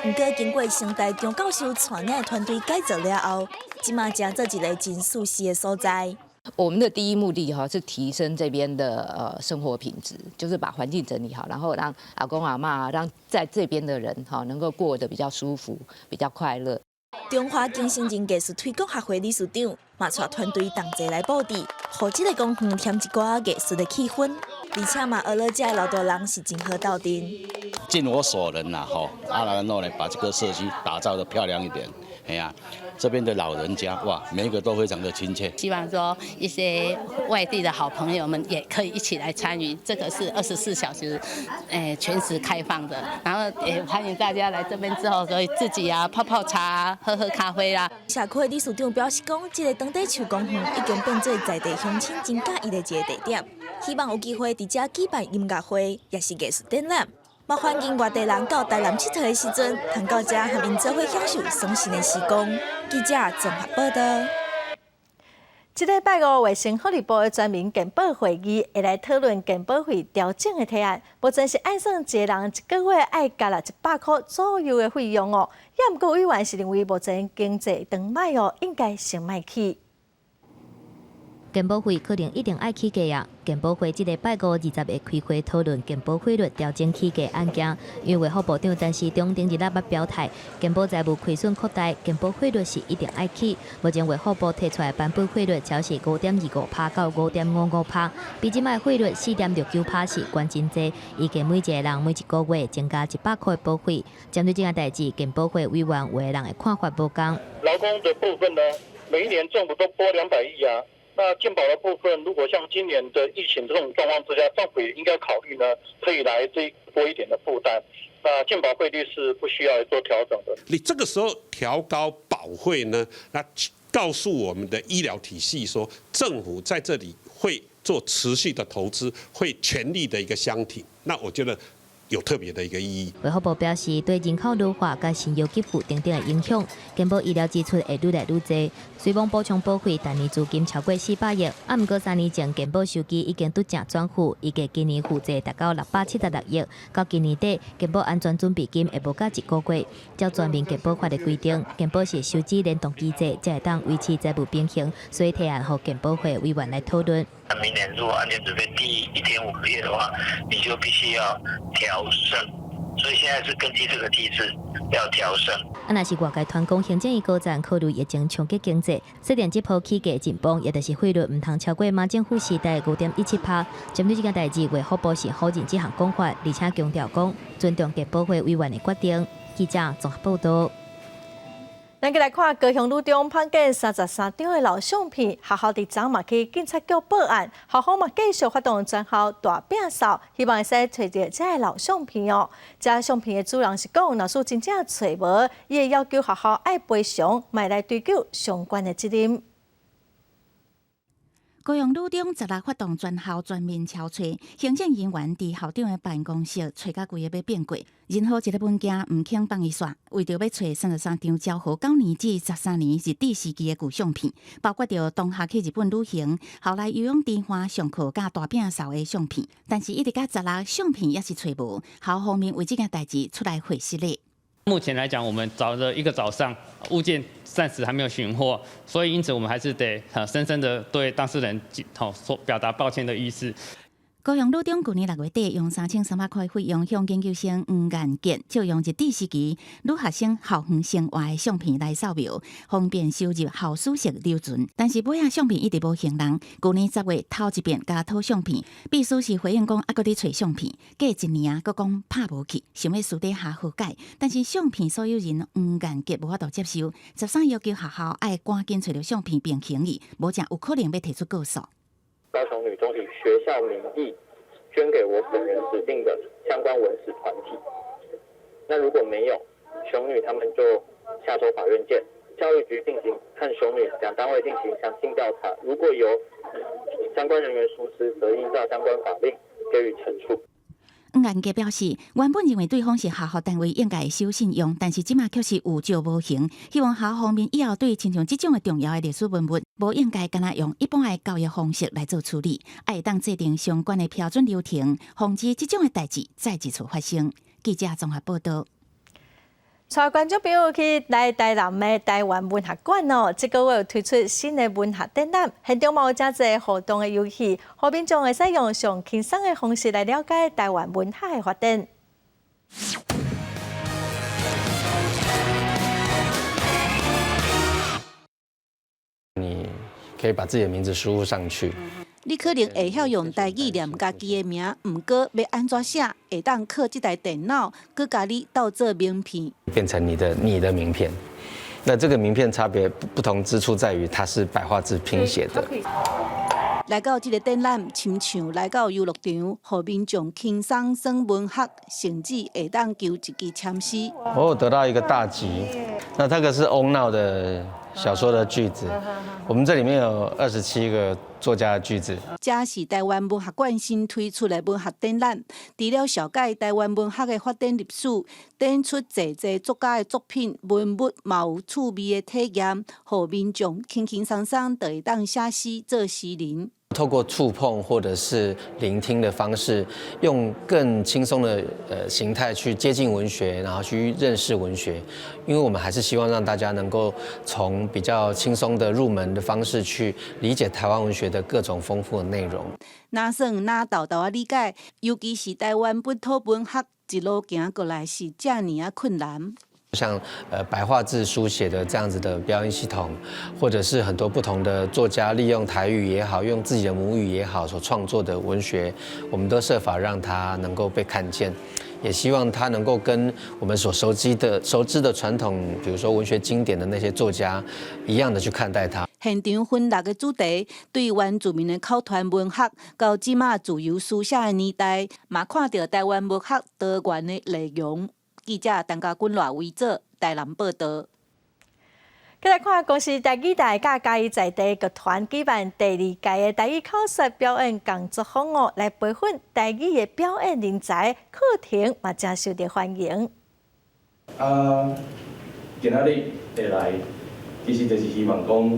S3: 毋過經過成大張教授帶領的團隊改造了後，這馬成做一个真舒適的所在。
S4: 我們的第一目的哈是提升這邊的生活品質，就是把環境整理好，然後讓阿公阿嬤，讓在這邊的人哈能夠過得比較舒服、比較快樂。
S3: 中華景星人藝術推廣學會理事長嘛帶團隊同齊來布置，予這个公園添一寡藝術的氣氛，而且嘛學了遮的老大人是真好鬥陣。
S7: 盡我所能啦，吼，啊，然後呢，把這個社區打造得漂亮一點。哎呀，這邊的老人家哇，每一個都非常的親切。
S8: 希望說一些外地的好朋友們也可以一起來參與，這個是24小時，全時開放的。然後也歡迎大家來這邊之後，可以自己啊泡泡茶、喝喝咖啡啦。
S3: 社區的理事長表示講，這个長短樹公園已經變做在地鄉親真佮意的一个地點，希望有機會佇遮舉辦音樂會，抑是藝術展覽。嘛歡迎外地人到台南𨑨迌的時陣，通到遮和𪜶做伙享受爽身的時光。記者綜合報道。
S1: 這禮拜五，衛生福利部的全民健保會議會來討論健保費調整的提案。目前是按算一个人一个月愛交納100箍左右的費用哦。也毋過委員是認為目前經濟當䆀哦，應該先莫起。
S2: 健保費可能一定愛起價啊！健保會這禮拜五20會開會討論健保費率調整起價案件，因為衛福部長陳時中頂日仔捌表態，健保財務虧損擴大，健保費率是一定愛起。目前衛福部提出來版本費率超是5.25趴到5.55趴，比這擺費率4.69趴是懸真濟。預計每一個人每一個月增加100箍的保費。針對這件代誌，健保會委員有的人的看法無仝。
S9: 勞工的部分呢，每一年政府都撥200億啊。那健保的部分，如果像今年的疫情這種狀況之下，政府也應該考慮呢，可以來這多一點的負擔。那健保費率是不需要做調整的。
S13: 你這個時候調高保費呢，那告訴我們的醫療體系說，政府在這裡會做持續的投資，會全力的一個相挺。那我覺得有特別的一個意義。
S2: 衛福部表示，對人口老化佮新藥給付等等的影響，健保醫療支出會愈來愈濟。雖罔補充保費，逐年資金超過400億，啊，毋過3年前健保收支已經拄正轉負，預計今年負債達到676億，到今年底健保安全準備金會無甲一個月。照全民健保法的規定，健保是收支聯動機制，才會當維持財務平衡，所以提案予健保會委員來討論。
S20: 那明年如果安全準備低1.5個月的話，你就必須要調升，所以現在是根據這個機制要調升。
S2: 啊，若是外界傳講行政院高層考慮疫情衝擊經濟，設定這波起價進步，也就是費率毋通超過馬政府時代5.17趴。針對這件代誌，衛福部是否認這項講法，而且強調講尊重健保會委員的決定。記者綜合報道。
S1: 咱閣來看高雄女中枋見33張的老相片，學校佇昨嘛去警察局報案，校方嘛繼續發動全校大摒掃，希望會使揣著這个老相片哦。這相片的主人是講，若是真正揣無，伊會要求學校愛賠償，莫來追究相關的責任。
S6: 高雄女中十六發動全校全面抄冊，行政人員佇校長的辦公室揣甲規个欲變過，任何一个文件毋肯放伊煞，為著欲揣33張昭和9年至13年日治時期的舊相片，包括著同學去日本旅行、校內游泳池畔上課佮大餅掃的相片，但是一直到十六相片猶是揣無，校方面為這件代誌出來回釋咧。
S10: 目前來講，我們找了一個早上，物件暫時還沒有尋獲，所以因此我們還是得深深的對當事人好說表達抱歉的意思。
S6: 高雄女中舊年6月底用3300塊費用向研究生黃顏傑借用日治時期女學生校園生活的相片來掃描，方便收入校史冊留存。但是尾仔相片一直無還人。舊年10月頭一遍共討相片，秘書是回應講猶閣佇揣相片，過一年啊，閣講拍無去，想欲私底下和解。但是相片所有人黃顏傑無法度接受，13要求學校愛趕緊揣著相片並還伊，無才有可能欲提出告訴。
S11: 高雄女中以學校名義捐給我本人指定的相關文史團體。那如果沒有，雄女他們就下週法院見。教育局進行和雄女兩單位進行詳細調查，如果有相關人員疏失，則依照相關法令給予懲處。
S6: 黃顏傑表示，原本認為對方是學校單位應該會守信用，但是這馬卻是有借無還。希望學校方面以後對親像這種的重要的歷史文物，無應該干焦用一般的交易方式來做處理，愛會當制定相關的標準流程，防止這種的代誌再一次發生。記者綜合報道。
S1: 帶觀眾朋友去來台南的台灣文學館哦，這個月有推出新的文學展覽，現場嘛有誠濟互動的遊戲，予民眾會使用上輕鬆的方式來了解台灣文學的發展。
S21: 你可以把自己的名字輸入上去。
S26: 你可能會曉用台語念家己的名，毋過欲按怎寫，會當靠這台電腦，閣共你鬥做名片，
S21: 變成你的名片。那這個名片差別不同之處在於，它是白話字拼寫的。
S26: 來到這个展覽，親像來到遊樂場，予民眾輕鬆耍文學，甚至會當求一支籤詩。
S21: 我有得到一個大吉，那這個是翁鬧的小說的句子，我們這裡面有27個作家的句子。
S26: 這是台灣文學館新推出的文學展覽，除了紹介台灣文學的發展歷史，展出濟濟作家的作品、文物，嘛有趣味的體驗，予民眾輕輕鬆鬆就會當寫詩做詩人。
S21: 透過觸碰或者是聆聽的方式，用更輕鬆的形態去接近文學，然後去認識文學。因為我們還是希望讓大家能夠從比較輕鬆的入門的方式去理解台灣文學的各種豐富的內容。
S26: 哪算哪沓沓仔理解，尤其是台灣本土文學一路行過來是遮爾仔困難。
S21: 像白話字書寫的這樣子的標音系統，或者是很多不同的作家利用台語也好，用自己的母語也好所創作的文學，我們都設法讓它能夠被看見，也希望它能夠跟我們所熟知的傳統，比如說文學經典的那些作家一樣的去看待它。
S26: 現場分六個主題，對原住民的口傳文學，到這馬自由書寫的年代，嘛看著台灣文學多元的內容。記者陳家君賴維祖台南報道。
S1: 繼來看公視台語台佮嘉義在地劇團舉辦第二屆的台語口說表演工作坊哦，來培訓台語的表演人才，課程嘛誠受著歡迎。
S22: 啊，今仔日會來，其實就是希望講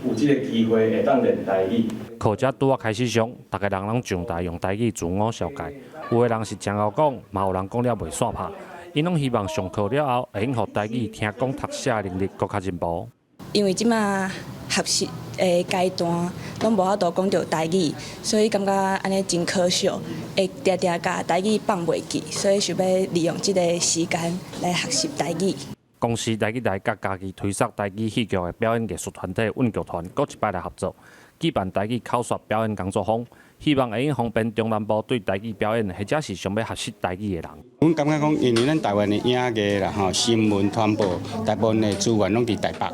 S22: 有這个機會會當練台語。
S23: 課才拄仔開始上，逐个人攏上台用台語自我紹介，有的人是誠𠢕講，嘛有人講了袂煞拍。𪜶攏希望上課了後，會用予台語聽講讀寫能力閣較進步。
S24: 因為這馬學習的階段，攏無法度講著台語，所以感覺按呢真可惜，會定定共台語放袂記，所以想欲利用這个時間來學習台語。
S23: 公視台語台佮家己推捒台語戲劇的表演藝術團體韻劇團，閣一擺來合作，舉辦台語口說表演工作坊。希望會用方便中南部對台語表演，或者是想欲學習台語的人。
S30: 阮感覺講，因為咱台灣的影藝啦、吼新聞傳播，大部分的資源攏佇台北，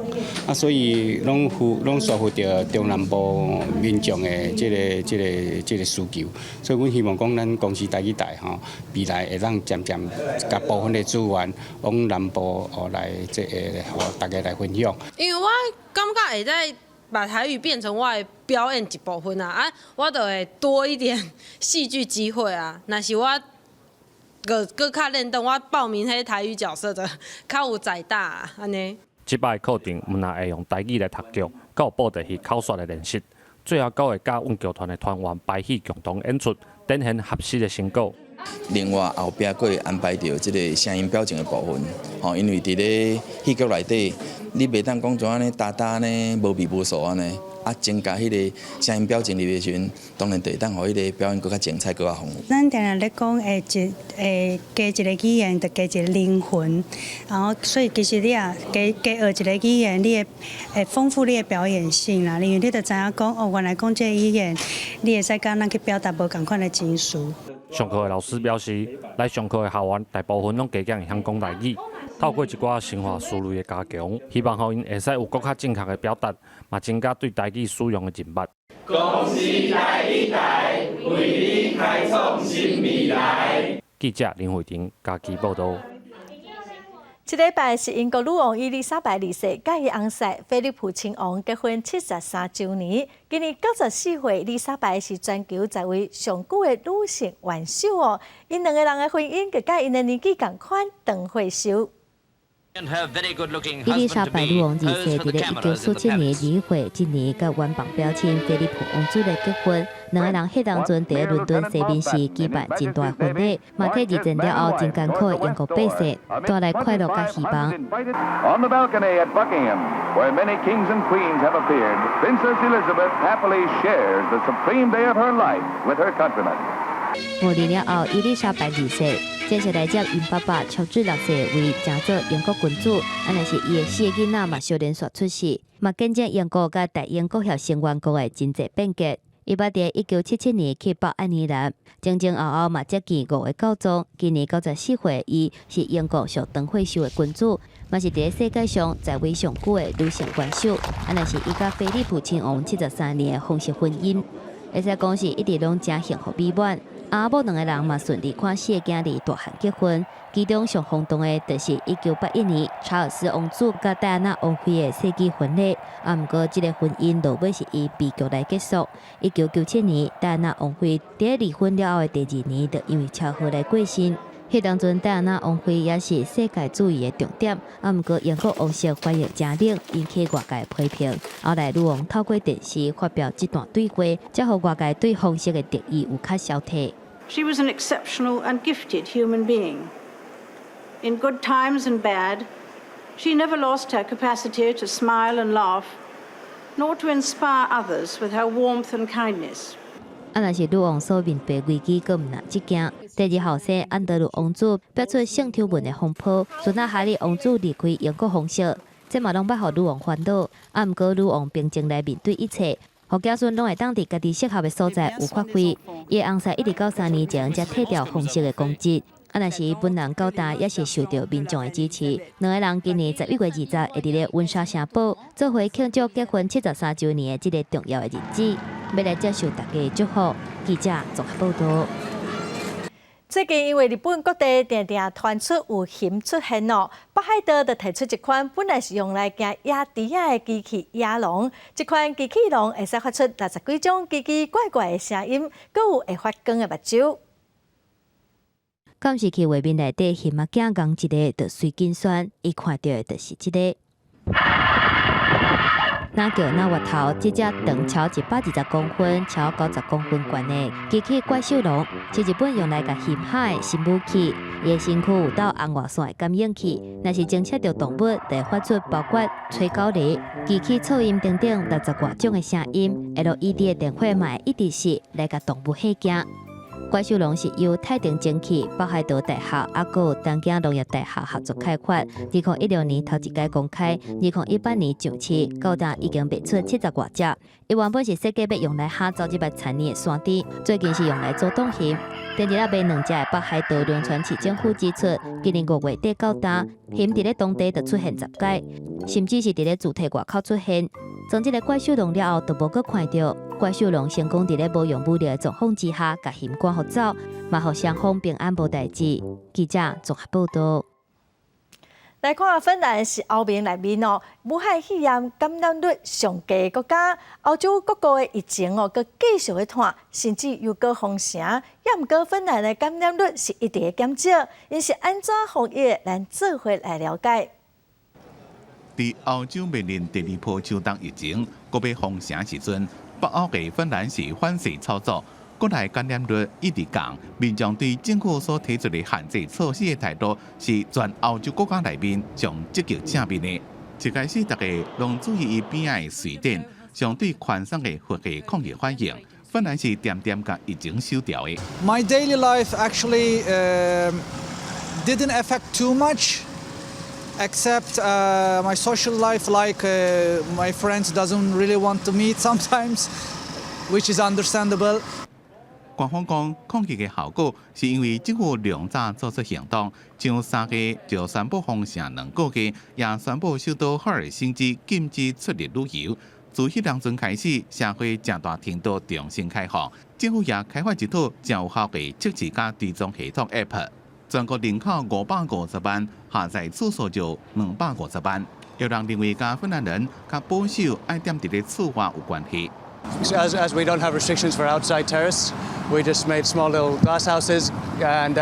S30: 啊，所以攏疏忽著中南部民眾的這个需求，所以阮希望講，咱公視台語台吼，未來會當漸漸共部分的資源往南部哦來這个，予大家來分享。
S31: 因為我感覺會使。
S5: 把台語變成我的表演一部分啊，啊，我就會多一點戲劇機會啊。若是我閣閣較練動，我報名彼台語角色就較有載大按呢。
S23: 這擺課程毋但會用台語來讀劇，閣有布袋戲口說的練習，最後閣會佮韻劇團的團員排戲共同演出，展現學習的成果。
S12: 另外後壁閣會安排著這个聲音表情的部分，吼，因為佇咧戲劇內底，你袂當講做按呢焦焦按呢無味無素按呢，啊，增加彼个聲音表情入的時陣，當然就會當予彼个表演閣較精彩，閣較豐富。
S14: 咱定定咧講，會一會加一个語言，就加一个靈魂，然後所以其實你也加加學一个語言，你會會豐富你的表演性啦。因為你就知影講，哦，原來講這个語言，你會使佮咱去表達無仝款的情緒。
S23: 上課的老師表示，來上課的學員大部分攏加減會曉講台語，透過一寡生活思維的加強，希望予𪜶會使有閣較正確的表達，嘛增加對台語使用的認捌。
S15: 公視台語台，為你開創新未來。
S23: 記者林慧婷嘉義報導。
S1: 這禮拜是英國女王伊麗莎白二世佮伊翁婿菲利普親王結婚73週年。今年94歲，伊麗莎白是全球在位上久的女性元首哦。𪜶兩个人的婚姻，就佮𪜶的年紀仝款，長歲壽。
S2: 伊麗莎白女王二世佇咧1947年2月，這年佮遠房表親菲利普王子來結婚。兩个人彼當陣佇咧倫敦西敏寺舉辦真大婚禮，嘛替二戰了後真艱苦的英國百姓帶來快樂佮希望。
S17: On the balcony at Buckingham, where many kings and queens have appeared, Princess Elizabeth happily shares the supreme day of her life with her countrymen.
S2: 5年了後，伊麗莎白二世正式來接𪜶爸爸喬治六世位，成做英國君主。啊，若是伊的四个囡仔嘛，相連續出世，嘛見證英國佮大英國協成員國的真濟變革。伊捌佇1977年去北愛爾蘭，前前後後嘛接見五个教宗。今年94歲，伊是英國上長歲壽的君主，嘛是佇咧世界上在位上久的女性元首。啊，若是伊佮菲利普親王73年的皇室婚姻，會使講是一直攏誠幸福美滿。翁某兩个人嘛順利看四个囝兒大漢結婚，其中上轟動的，就是1981年查爾斯王子佮戴安娜王妃的世紀婚禮。啊，毋過這个婚姻落尾是以悲劇來結束。1997年，戴安娜王妃佇離婚了後的第二年，就因為車禍來過身。彼當陣，戴安娜王妃也是世界注意的重點。啊，毋過英國王室反應誠冷，引起外界批評。後來，女王透過電視發表這段對話，才予外界對皇室的敵意有較消退。
S18: She was an exceptional and gifted human being. In good times and bad, she never lost her capacity to smile and laugh, nor to inspire others with her warmth and kindness.
S2: 啊，若是女王所面對危機，閣毋但這件。第二後生安德魯王子爆出性醜聞的風波，孫仔哈利王子離開英國皇室，這嘛攏捌予女王煩惱。啊，毋過女王平靜來面對一切，予子孫攏會當佇家己適合的所在有發揮。伊的翁婿一直到3年前才退掉皇室的公職。啊，若是伊本人到今也是受著民眾的支持。兩个人今年11月20會佇咧溫莎城堡做伙慶祝結婚73週年的這个重要的日子，欲來接受大家的祝福。記者綜合報導。
S1: 最近因為日本各地定定傳出有熊出現哦，北海道就提出一款本來是用來驚野豬仔的機器野狼，這款機器狼會使發出60幾種奇奇怪怪的聲音，閣有會發光的目睭。
S2: 監視器畫面內底，熊仔囝仝一个就隨緊旋，伊看著的就是這个。若叫若越頭，這隻長超120公分、超90公分懸的機器怪獸狼，是日本用來共熊嚇的新武器。伊的身軀有鬥紅外線的感應器，若是偵測著動物，就會發出包括吹狗螺、機器噪音等等60外種的聲音。LED 的電火嘛會一直熄來共動物嚇驚。怪獸狼是由泰定精氣、北海道大學啊，閣有東京農業大學合作開發。2016年頭一擺公開，2018年上市，到今已經賣出70外隻。伊原本是設計欲用來嚇走這擺殘年的山豬，最近是用來阻擋熊。前日仔賣兩隻的北海道龍川市政府指出，今年5月底到今，熊佇咧當地就出現十擺，甚至是佇咧住宅外口出現。裝這个怪獸狼了後，就無閣看著怪獸狼成功佇咧無用武力的狀況之下，共熊趕予走，嘛予雙方平安無代誌。記者綜合報導。
S1: 來看芬蘭是歐盟內面哦，武漢肺炎感染率上低的國家。歐洲各國的疫情哦，閣繼續咧湠，甚至又閣封城。也毋過芬蘭的感染率是一直咧減少，𪜶是按怎防疫？咱做伙來了解。
S3: 佇歐洲面臨第二波秋冬疫情，閣欲封城時陣，北歐的芬蘭是反勢操作。國內感染率一直降，民眾對政府所提出的限制措施的態度是全歐洲國家內面上積極正面的。一開始大家攏注意伊邊仔的瑞典，相對寬鬆的佛系抗疫反應，芬蘭是恬恬共疫情守牢的。
S4: My daily life actually didn't affect too much, except my social life, like my friends doesn't really want to meet sometimes, which is understandable.
S3: 官方講抗疫的效果是因為政府良早做出行動，像3月就宣布封城2個月，也宣布首都赫爾辛基禁止出入旅遊。自彼當陣開始，社會誠大程度重新開放，政府也開發一套誠有效的測試佮追蹤系統 App，全國人口550萬，下載次數就250萬。有人認為，佮芬蘭人較保守，愛踮佇咧厝外有關係。
S7: As we don't have restrictions for outside terrace, we just made small little glass houses and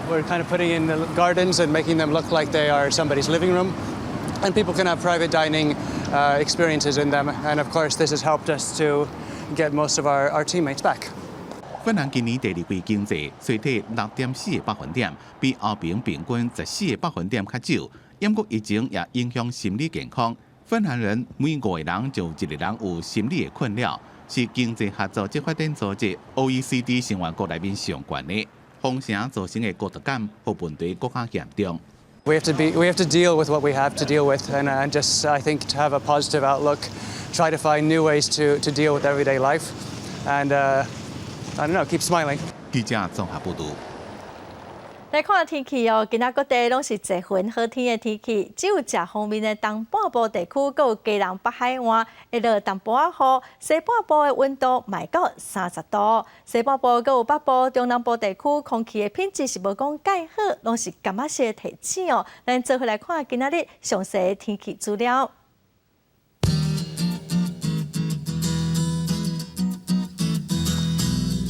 S7: we're kind of putting in the gardens and making them look like they are somebody's living room. And people can have private dining experiences in them. And of course, this has helped us to get most of our teammates back.
S3: 芬蘭今年第二季經濟衰退6.4個百分點，比歐盟平均14個百分點較少。毋過疫情也影響心理健康。芬蘭人每五個人就有一個人有心理的困擾，是經濟合作及發展組織 OECD 成員國內面上懸的。封城造成的孤獨感予問題閣較嚴重。
S7: We have to deal with what we have to deal with, and just, I think, to have a positive outlook, try to find new ways to deal with everyday life, and I don't know, keep smiling.
S3: 記者綜合報導。
S1: 來看天氣哦，今仔各地攏是濟雲好天的天氣，只有食方面的東半部地區，閣有基隆北海岸會落淡薄仔雨。西半部的溫度嘛會到30度。西半部閣有北部、中南部地區空氣的品質是無講蓋好，攏是柑仔色的提醒哦。咱做伙來看今仔日詳細的天氣資料。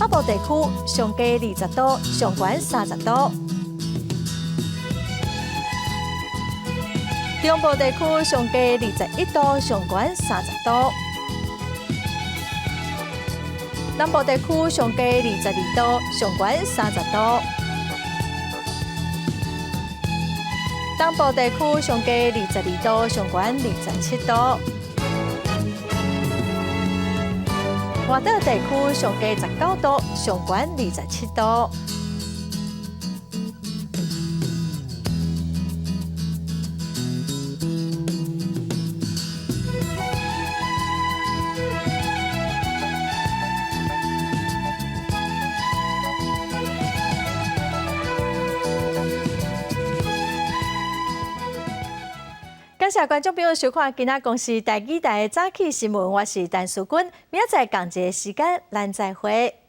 S1: 北部地區上低20度，上懸30度。中部地區上低21度，上懸30度。南部地區上低22度，上懸30度。東部地區上低22度，上懸27度。外島地區上低19度，上懸27度。感謝觀眾朋友收看今仔公視台語台的早起新聞，我是陳淑君，明仔載仝一个時間，咱再會。